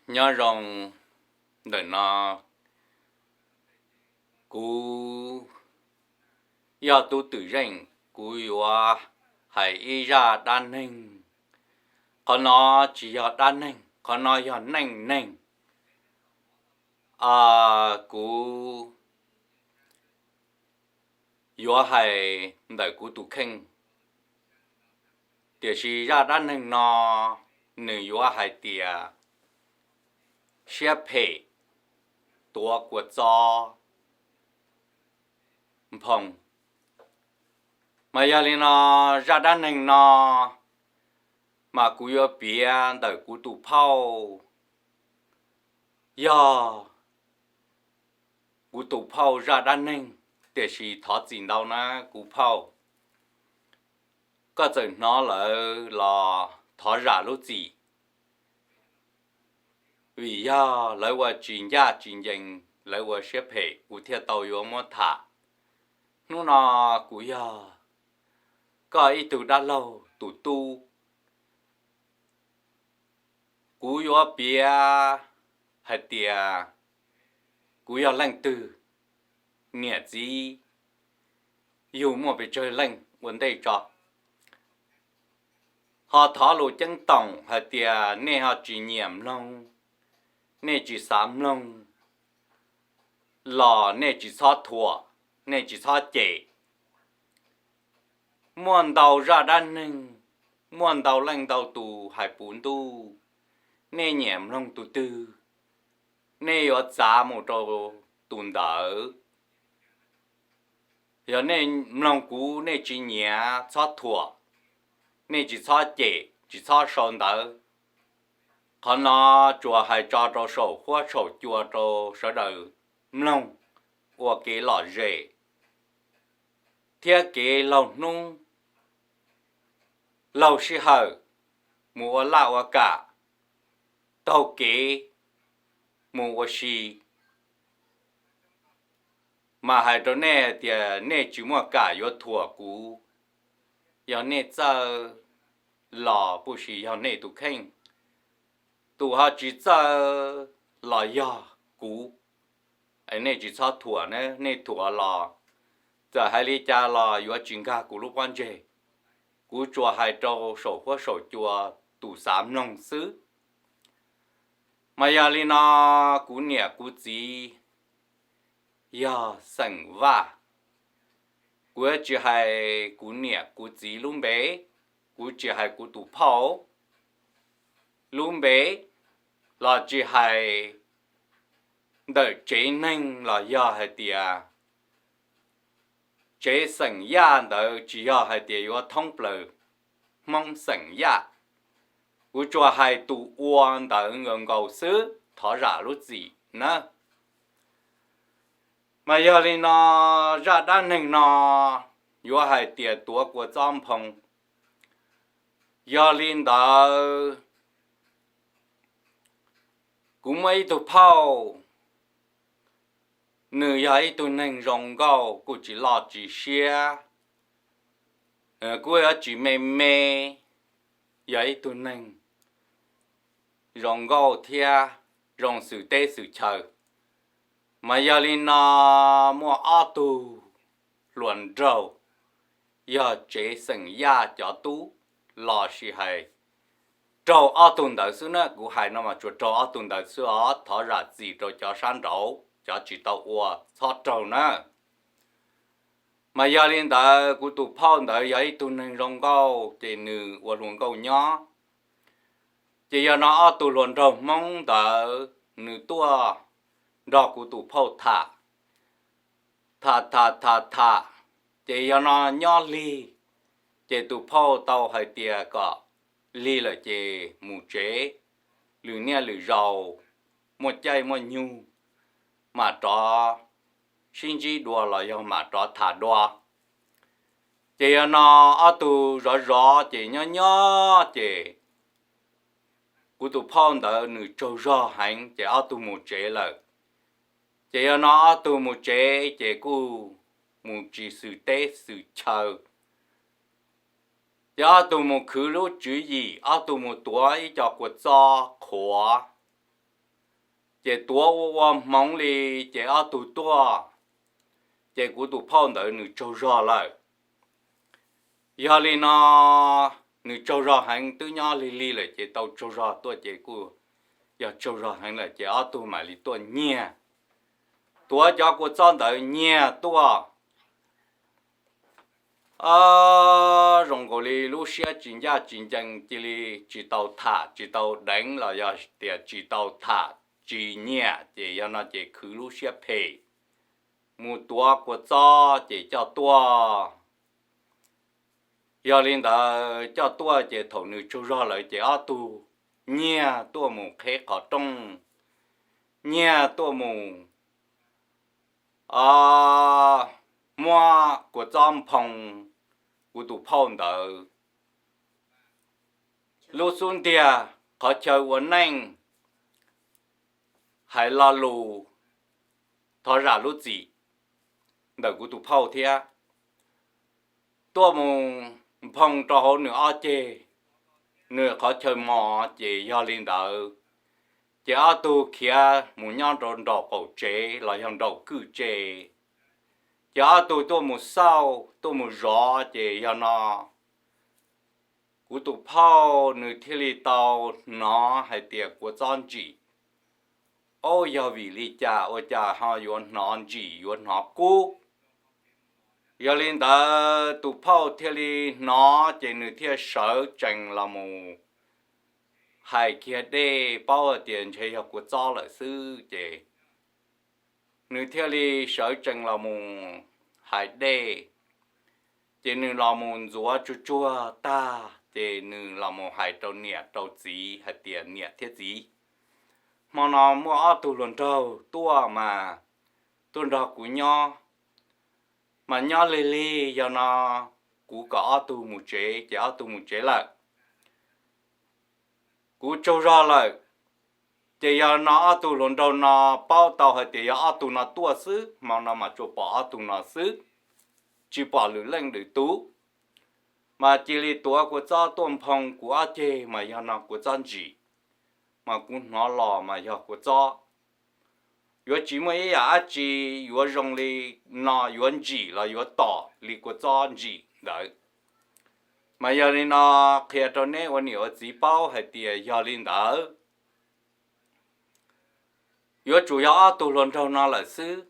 Nyob zoo ntawm no, kuv yog Tub Twm Zeej, kuv yuav hais ib zaj dab neeg. Qhov no tsis yog dab neeg, qhov no yog neej neeg. Kuv yuav hais ntawm kuv tus kheej, tiam sis zaj dab neeg no nws yuav hais tias siab phem, tuav kua txob nphoo. Mas yog li no, zaj dab neeg no mas kuv yuav piav ntawm kuv tus phauj. Yog kuv tus phauj zaj dab neeg, tiam sis thov txim ntau na kuv phauj, koj txawm hnov lawm los thov zam lub txim. Vim yog lawv ua tsis ncaj tsis ncees, lawv ua siab phem, kuv thiaj tau yuav muab tham. Hnub no kuv yog koj ib tug dab laug tus tub. Kuv yuav piav hais tias kuv yog leej twg, niam txiv yug muaj pes tsawg leej ua ntej tso. Ho thov lus ceeb toom hais tias nej ho tsis nyiam mloog, nej tsis xav mloog los nej tsis txhob thuam, nej tsis txhob cem. Muaj ntau zaj dab neeg, muaj ntau leej ntau tus hais puv ntuj, nej nyiam mloog tus twg, nej yuav txav mus rau tus ntawd. Yog nej mloog kuv nej tsis nyiam txhob thuam, nej tsis txhob cem tsis txhob sau ntawv. Qhov no tsuas hais tso rau saum huab saum cua rau sawv daws mloog ua kev lom zem thiab kev laug hnub laug sij hawm mus ua laj ua kam, taug kev mus ua si. Mas hais rau nej hais tias nej tsis muaj kam yuav thuam kuv, yog nej txawj los puj sis yog nej tus kheej. Tus ho tsis txawj los yog kuv. Nej tsis txhob thuam na, nej thuam los txawm hais li cas los yuav tsis nkag kuv lub pob ntseg. Kuv tsuas hais rau saum huab saum cua tus xav mloog xwb. Mas yog li no, kuv niam kuv txiv yog xeem Vaj. Kuv yuav tsis hais kuv niam kuv txiv lub npe, kuv tsis hais kuv tus phauj lub npe, los tsis hais ntawm tsev neeg los yog hais tias tsev xeem Yaj ntawd, tsis yog hais tias yuav thoob plaws Hmoob xeem Yaj. Kuv tsuas hais tus ua ntawd nkaus nkaus xwb, thov zam lub txim na. Mas yog li no, zaj dab neeg no yuav hais tias tuav kua txob nphoo. Yog li ntawd, kuv muaj ib tug phauj, nws yog ib tug neeg zoo nkauj, kuj tsis loj tsis siab, kuj yuav tsis me me, yog ib tug neeg zoo nkauj thiab zoo xwm teb xwm chaw. Mas yog li no, muaj ob tug hluas nraug, yog tsev xeem Yaj cov tub los sis hais raug ob tug ntawd xwb na, kuv hais no mas tsuas raug ob tug ntawd xwb os, thov zam txim rau cov sab nraud, cov tsis tau ua txhob raug na. Mas yog li ntawd, kuv tus phauj ntawd yog ib tug neeg zoo nkauj, ces nws ua hluas nkauj nyob. Ces yog no ob tug hluas nraug Hmoob ntawd nws tuaj nrog kuv tus phauj tham, tham tham tham tham, ces yog no nyob lig, ces tus phauj tau hais tias kom lig lawm ces mus tsev, lwm niaj lwm zaus muaj caij muaj nyoog mam rov sib ntsib dua los yog mam rov tham dua. Ces yog no ob tug zov zov ces nyob nyob ces kuv tus phauj ntawd nws tsaug zog heev ces ob tug mus tsev lawm. Ces yog no ob tug mus tsev ces kuj mus tsis xwm teb xwm chaw. Ces ob tug mus khwv lub tswv yim, ob tug mus tuav ib co kua txob qhuav, Ces tuav ua ua hmoov li, ces ob tug tuaj, ces kuv tus phauj ntawd nws tsaug zog lawm. Yog li no, nws tsaug zog heev, twb nyob lig lig lawm ces tau tsaug zog tuaj ces kuj yog tsaug zog heev lawm ces ob tug mam li tuaj nyiag, tuav cov kua txob ntawd nyiag tuaj. Ob, zoo nkaus li lub siab tsis ncaj tsis ncees, cia li tsis tau tham tsis tau deev los yog tias tsis tau tham tsis nyiam, ces yog no ces khwv lub siab phem mus tuav kua txob ces coj tuaj. Yog li ntawd coj tuaj ces thaum nws tsaug zog lawm ces ob tug nyiag tuaj mus qheb qhov rooj, nyiag tuaj mus, o, muab kua txob nphoo kuv tus phauj ntawd lub xub ntiag, qhov chaw ua neej, hais lo lus thov zam lub txim ntawm kuv tus phauj thiab, tuaj mus nphoo rau hauv nws ob ceg, nws qhov chaw mos. Ces yog li ntawd, ces ob tug khiav mus nyob rau nraum qaum tsev los yog nraum kwj tse, ces ob tug tuaj mus xauj tuaj mus zov, ces yog no kuv tus phauj nws thiaj li tau hnov hais tias kua txob ntsim. Ob, yog vim li cas ua cas ho yuav hnov ntsim yuav hnov kub? Yog li ntawd tus phauj thiaj li hnov ces nws thiaj sawv tsees los mus hais kiag dej, paub tias ntshe yog kua txob lawm xwb ces nws thiaj li sawv tsees los mus hais dej. Ces nws los mus ntxuav tsuag tsuag tag ces nws los mus hais rau niam rau txiv hais tias niam thiab txiv, hmo no muaj ob tug hluas nraug tuaj mas tuaj nrog kuv nyob, mas nyob lig lig, yog no kuv kom ob tug mus tsev ces ob tug mus tsev lawm. Kuv tsaug zog lawm, ces yog no ob tug hluas nraug no paub tau hais tias yog ob tug no tuaj xwb, hmo no mas tsuas pom ob tug no xwb, tsis pom lwm leej lwm tus. Mas cia li tuav kua txob tuaj nphoo kuv ob ceg mas yog no kua txob ntsim, mas kuv hnov los mas yog kua txob. Yuav tsis muaj ib yam dab tsi yuav zoo li no, yuav ntsim los yuav tom li kua txob ntsim ntawd. Mas yog li no qhia rau neb ua niam ua txiv paub hais tias yog li ntawd, yuav tsum yog ob tug hluas nraug no lawm xwb.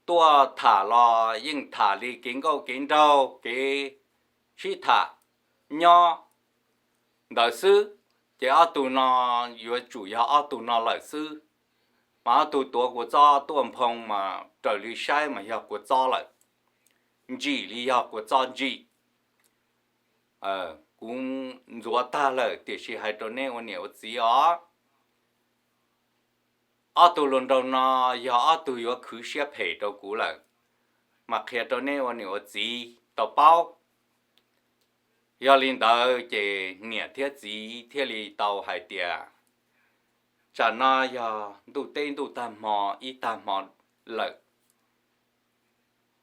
Tuaj tham los yeej tham li kev nkauj kev nraug kev sib tham nyob ntawd xwb, ces ob tug no yuav tsum yog ob tug no lawm xwb. Mas ob tug tuav kua txob tuaj nphoo mas raws li saib mas yog kua txob lawm, ntsim li yog kua txob ntsim. Kuv ntxuav tag lawm tiam sis hais rau neb ua niam ua txiv os, ob tug hluas nraug no yog ob tug yuav khwv siab phem rau kuv lawm, mas qhia rau neb ua niam ua txiv tau paub. Yog li ntawd ces niam thiab txiv thiaj li tau hais tias, tsam no yog ntuj teb ntuj tag hmo ib tag hmo lawm,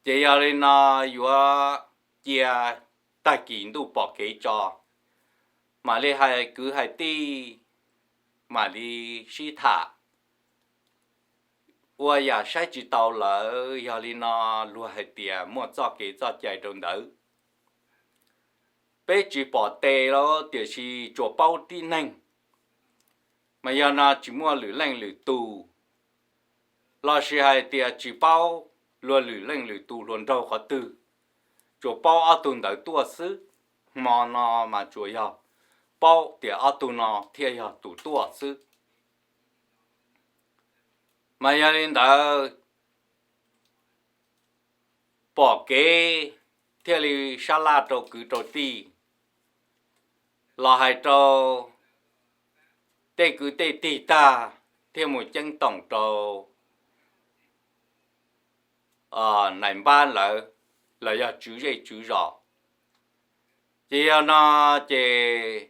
ces yog li no yuav cia tag kis ntuj pom kev tso, mam li hais kwv hais tij, mam li sib tham. Ua yam saib tsis taus lawm, yog li no luag hais tias muaj txoj kev txoj cai rau ntawd. Peb tsis pom tes los tiam sis tsuas paub tib neeg, mas yog no tsis muaj lwm leej lwm tus, los sis hais tias tsis paub luag lwm leej lwm tus hluas nraug qhov twg, tsuas paub ob tug ntawd tuaj xwb. Hmo no mas tsuas yog paub tias ob tug no thiaj yog tus tuaj xwb. Mas yog li ntawd, pom kev thiaj li sab laj rau kwv rau tij, los hais rau tej kwv tej tij tag, thiaj mus ceeb toom rau nais npab lawv, los yog tswv zej tswv zos. Ces yog no ces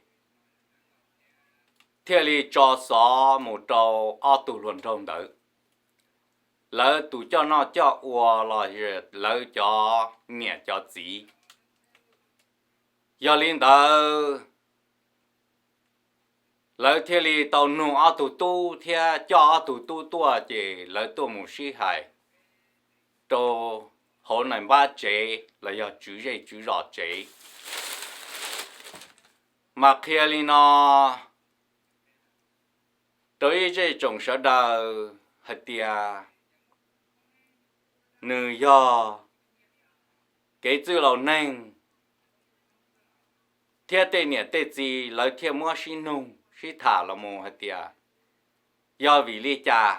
thiaj li tso xov mus rau ob tug hluas nraug ntawd, lawv tus coj noj coj ua los lawv cov niam cov txiv. Yog li ntawd, lawv thiaj li tau nug ob tug tub thiab coj ob tug tub tuaj ces lawv tuaj mus sib hais rau hauv nais npab tsev los yog tswv zej tswv zos tsev. Mas qhia li no rau ib zej tsoom sawv daws hais tias nws yog kev txwj laus neeg thiab tej niam tej txiv lawv thiaj muab sib nug sib tham los mus hais tias yog vim li cas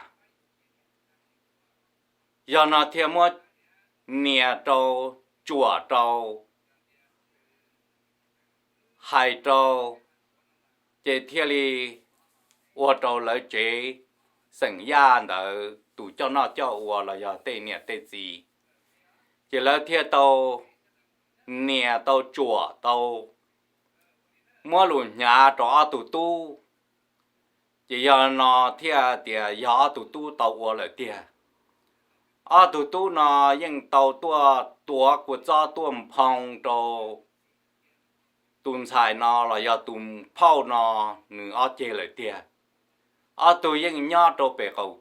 yog no thiaj muab nias rau, tsuam rau, hais rau, ces thiaj li ua rau lawv tsev xeem Yaj ntawd tus coj noj coj ua los yog tej niam tej txiv, ces lawv thiaj tau nias tau tsuam tau muab lus hnyav rau ob tug tub. Ces yog no thiaj tias yog ob tug tub tau ua lawm tiag. Ob tug tub no yeej tau tuaj tuav kua txob tuaj nphoo rau tus ntxhais no los yog tus phauj no nws ob ceg lawm tiag. Ob tug yeej nyob rau pem qaum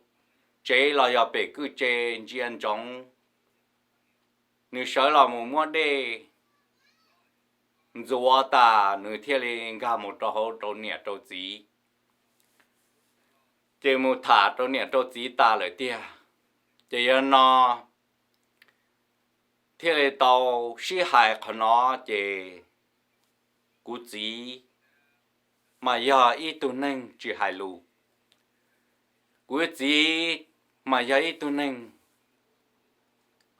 tsev los yog pem kwj tse ntsia ntsoov, nws sawv los mus muab dej ntxuav tas nws thiaj li nkag mus rau hauv rau niam rau txiv, ces mus tham rau niam rau txiv tas lawm tiag. Ces yog no thiaj li tau sib hais qhov no, ces kuv txiv mas yog ib tug neeg tsis hais lus. Kuv txiv mas yog ib tug neeg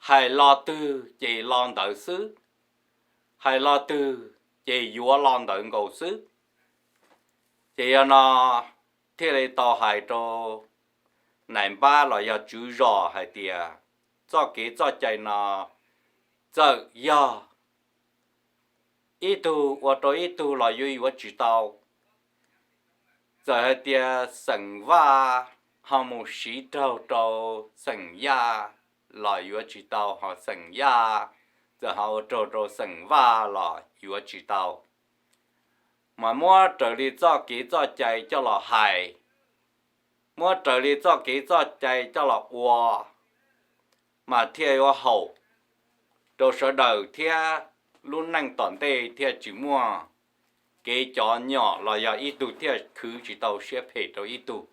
hais lo twg ces lo ntawd xwb, hais lo twg ces yuav lo ntawd nkaus xwb. Ces yog no thiaj li tau hais rau nais npab los yog tswv zos hais tias txoj kev txoj cai no txawm yog ib tug ua rau ib tug los yuav yuav tsis tau. Txawm hais tias xeem Vaj ho mus siv raug rau xeem Yaj los yuav tsis tau, ho xeem Yaj txawm ho ua raug rau xeem Vaj los yuav tsis tau. Mas muab raws li txoj kev txoj cai coj los hais, muab raws li txoj kev txoj cai coj los ua, mas thiaj yuav haum rau sawv daws thiab lub neej tom ntej thiaj tsis muaj kev cov nyom los yog ib tug thiaj khwv tsis tau siab phem rau ib tug.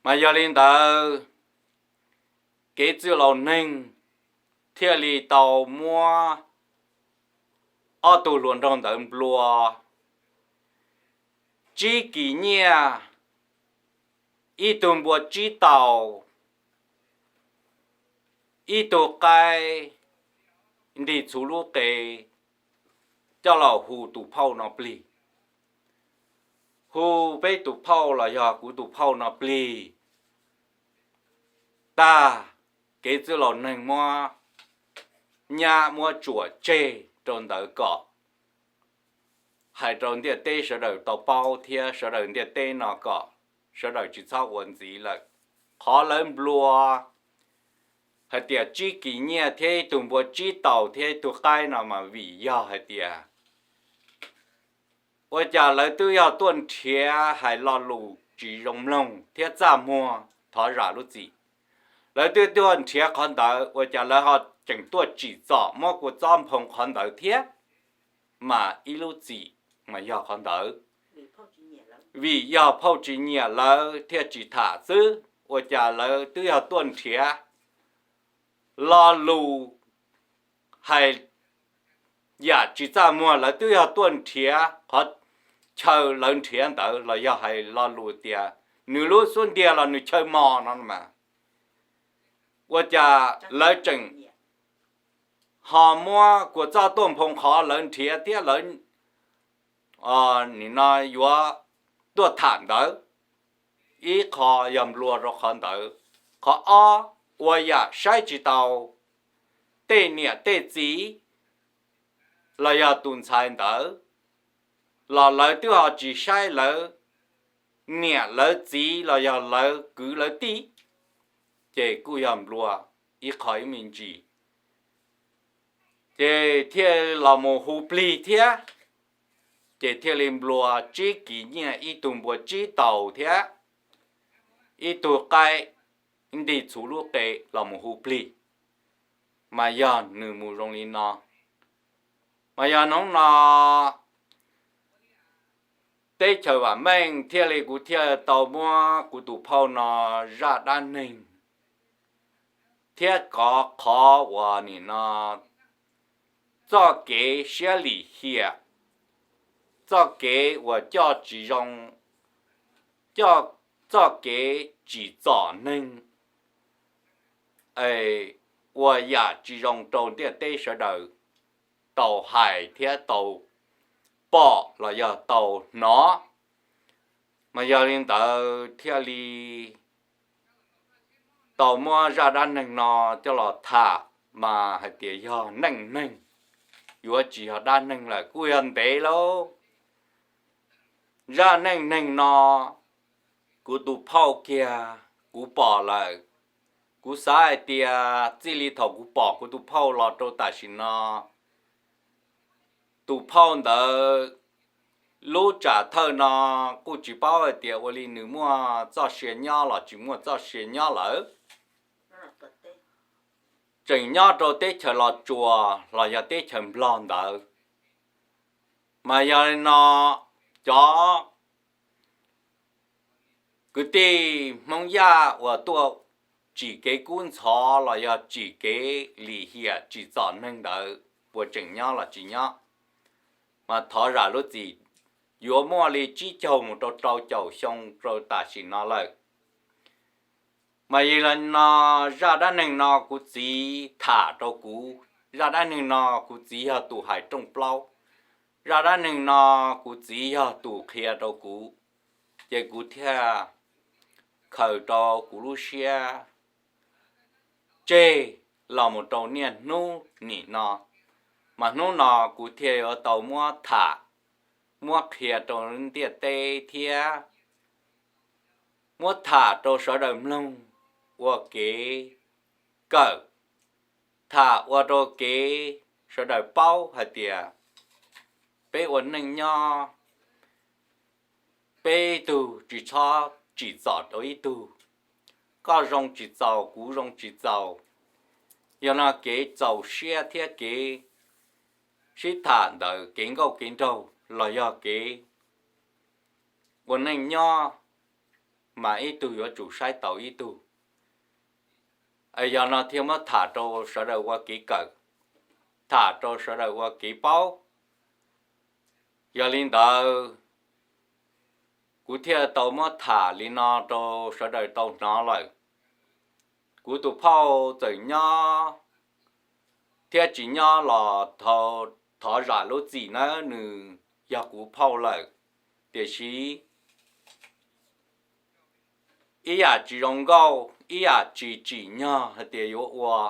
Mas yog li ntawd, kev txwj laus neeg thiaj li tau muab ob tug hluas nraug ntawd nplua tsib kis nyiaj, ib tug npua tsib taus, ib tug qaib nti txhuv lub qe, coj los hu tus phauj no plig. Hu peb tus phauj los yog kuv tus phauj no plig tag, kev txwj laus neeg muab nyab muab tsuam tseg rau ntawd kom hais rau ntiaj teb sawv daws tau paub thiab sawv daws ntiaj teb no kom sawv daws tsis txhob ua ntxiv lawm. Qhov lawv nplua hais tias tsib kis nyiaj thiab ib tug npua tsib taus thiab ib tug qaib no mas vim yog hais tias ua cas lawv twb yog tuaj nrhiav hais lo lus tsis zoo mloog thiab txaj muag thov zam lub txim. Lawv twb tuaj nrhiav qhov ntawd ua cas lawv ho tseem tuaj tsim txom muab kua txob nphoo qhov ntawd thiab, mas ib lub txim mas yog qhov ntawd. Vim yog phauj tsis nyiam lawv thiaj tsis tham xwb, ua cas lawv twb yog tuaj nrhiav lo lus hais yam tsis txaj muag, lawv twb yog tuaj nrhiav qhov chaw lawv nrhiav ntawd los yog hais lo lus tias nws lub xub ntiag los nws chaw mos no mas, ua cas lawv tseem ho muab kua txob tuaj nphoo qhov lawv nrhiav thiab lawv nim no yuav tuaj tham ntawd. Ib qho yog nplua rau qhov ntawd. Qhov ob, ua yam saib tsis taus tej niam tej txiv los yog tus ntxhais ntawd, los lawv twb ho tsis saib lawv niam lawv txiv los yog lawv kwv lawv tij, ces kuj yog nplua ib qho ib me ntsis, ces thiaj los mus hu plig thiab. ces thiaj li nplua tsib kiv nyiaj, ib tug nplua tsib taus thiab ib tug qaib nti txhuv lub qe los mus hu plig. Mas yog nws mus zoo li no, mas yog hnub no teb chaws vam meej thiaj li kuv thiaj tau muab kuv tus phauj no zaj dab neeg thiab qhov uas nim no txoj kev siab lim hiam, txoj kev uas coj tsis zoo, txoj kev tsim txom neeg, ua yam tsis zoo rau ntiaj teb sawv daws tau hais thiab tau pom los yog tau hnov. Mas yog li ntawd thiaj li tau muab zaj dab neeg no coj los tham, mas hais tias yog neej neeg, yuav tsis yog dab neeg lawm kuj yog ntev lauj. Zaj neej neeg no kuv tus phauj kiag kuv pom lawm. Kuv xav hais tias txij li thaum kuv pom kuv tus phauj los rau tam sim no, tus phauj ntawd lub tsam thawj no kuj tsis paub hais tias ua li nws muaj txoj sia nyob los tsis muaj txoj sia nyob lawm, tseem nyob rau teb chaws Los Tsuas los yog teb chaws Nplog ntawd. Mas yog li no, cov kwv tij Hmoob Yaj uas tuaj tsim kev kub ntxhov los yog tsim kev lim hiam tsim txom neeg ntawd puas tseem nyob los tsis nyob? Mas thov zam lub txim, yuav muaj li tsib caug mus rau rau caum xyoo rau tam sim no lawm. Mas yog li no, zaj dab neeg no kuv txiv tham rau kuv, zaj dab neeg no kuv txiv yog tus hais rooj plaub, zaj dab neeg no kuv txiv yog tus qhia rau kuv, ces kuv thiaj khaws rau kuv lub siab tseg los mus rau niaj hnub nim no. Mas hnub no kuv thiaj yuav tau muab tham, muab qhia rau ntiaj teb thiab muab tham rau sawv daws mloog ua kev kawm, tham ua rau kev sawv daws paub hais tias peb ua neej nyob, peb ib tug tsis txhob tsim txom rau ib tug. Koj zoo tsis txaus, kuv zoo tsis txaus. Yog no kev txaus siab thiab kev sib tham ntawm kev nkauj kev nraug los yog kev ua neej nyob, mas ib tug yuav tsum saib taus ib tug. Yog no thiaj muab tham rau sawv daws ua kev kawm, tham rau sawv daws ua kev paub. Yog li ntawd, kuv thiaj tau muab tham li no rau sawv daws tau hnov lawm. Kuv tus phauj txawm nyob thiab tsis nyob los thov zam lub txim nawb, nws yog kuv phauj lawm. Tiam sis ib yam tsis zoo nkauj, ib yam tsis tsim nyog hais tias yuav ua.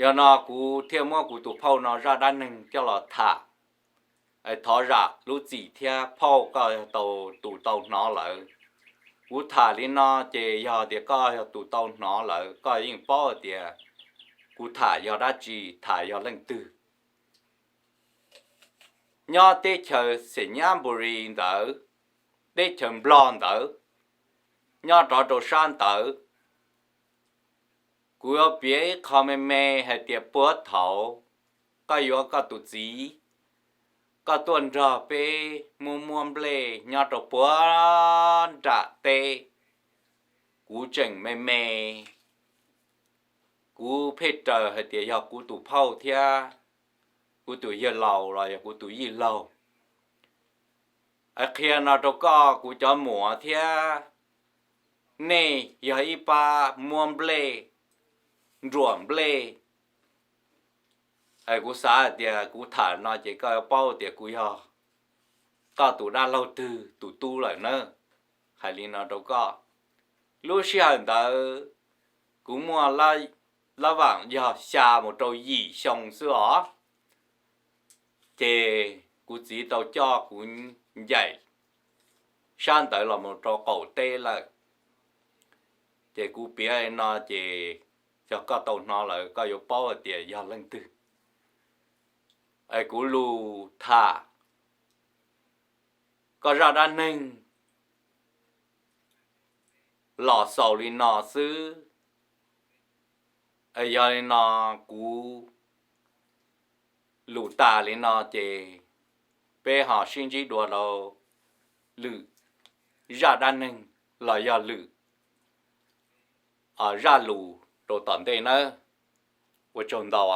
Yog no kuv thiaj muab kuv tus phauj no zaj dab neeg coj los tham. Thov zam lub txim thiab phauj, koj yog tus tau hnov lawm. Kuv tham li no ces yog tias koj yog tus tau hnov lawm, koj yeej paub hais tias kuv tham yog dab tsi, tham yog leej twg. Nyob teb chaws Xenyabuli ntawd, teb chaws Nplog ntawd, nyob rov rau sab ntawd, kuv yuav piav ib qho me me hais tias puag thaum koj yuav koj tus txiv, koj tuaj nrog peb muab muab nplej nyob rau puag nram teb. Kuv tseem me me, kuv pheej raws hais tias yog kuv tus phauj thiab kuv tus yawg laus los yog kuv tus yij laug. Qhia no rau koj kuv cov muam thiab, nej yog ib pab muab nplej, nruam nplej. Kuv xav hais tias kuv tham no ces koj yuav paub tias kuv yog koj tus dab laug twg tus tub lawm na. Hais li no rau koj, lub sij hawm ntawd kuv muaj lab vaam yog xya mus rau yim xyoo xwb os. Ces kuv txiv tau coj kuv ncaim sab ntawd los mus rau qaum teb lawm. Ces kuv piav li no ces yog koj tau hnov lawm koj yuav paub hais tias yog leej twg. Es kuv lus tham koj zaj dab neeg los xaus li no xwb. Yog li no kuv lus tas li no ces peb ho sib ntsib dua rau lwm zaj dab neeg los yog lwm zaj lus rau tom ntej nawb. Ua tsaug ntau.